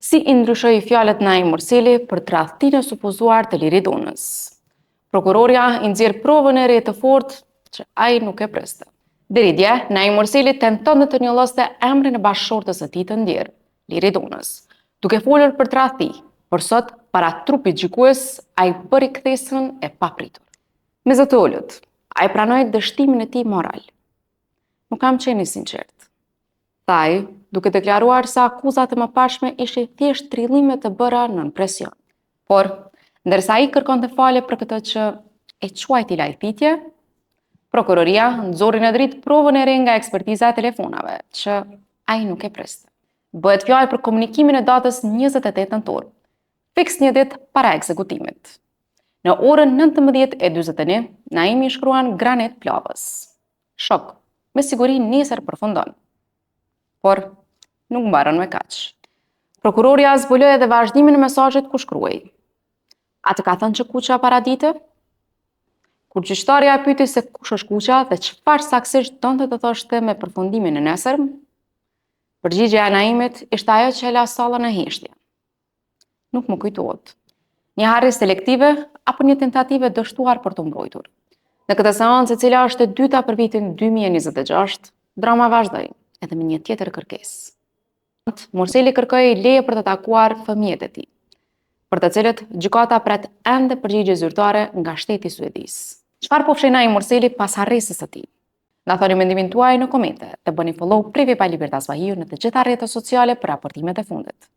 Si i ndryshoi fjalët Naim Murseli për tradhtinë e supozuar të Liridonës? Prokurorja i nxjerr provën e re të fortë që ai nuk e priste. Deri dje, Naim Murseli tentonte të njolloste emrin e bashkëshortes së tij të ndjerë, Liridonës, duke folur për tradhti, por sot para trupit gjykues ai bëri kthesën e papritur. Me zë të ulët, ai pranoi dështimin e tij moral. Nuk kam qenë i sinqertë. Tha ai, duke deklaruar se akuzat e mëparshme ishin thjesht trillime të bëra nën presion. Por, ndërsa ai kërkonte falje për këtë që e quajti lajthitje, prokuroria nxori në dritë provën e re nga ekspertiza e telefonave, që ai nuk e priste. Bëhet fjalë për komunikimin e datës 28 nëntor, fiks një ditë para ekzekutimit. Në orën 19:41, Naimi i shkruan Granit Plavës. Shok, me siguri nesër përfundon. Por, nuk mbaron me kaq. Prokurorja zbuloi edhe vazhdimin e mesazhit ku shkruhej. A të ka thënë që Kuqa paradite? Kur gjyqtarja e pyeti se kush është Kuqa dhe çfarë saktësisht donte të thoshte me përfundimin e nesërm, përgjigja e Naimit ishte ajo që e la sallën në heshtje. Nuk më kujtohet. Një harresë selektive apo një tentativë e dështuar për t'u mbrojtur. Në këtë seancë e cila është e dyta për vitin 2026, drama vazhdoi edhe me një tjetër kërkesë. Murseli kërkoi leje për të takuar fëmijët e tij, për të cilët gjykata pret ende përgjigje zyrtare nga shteti i Suedisë. Çfarë po fsheh Naim Murseli pas harresës së tij? Na thoni mendimin tuaj në komente dhe bëni follow Prive by Libertas Spahiu në të gjitha rrjetet sociale për raportimet e fundit.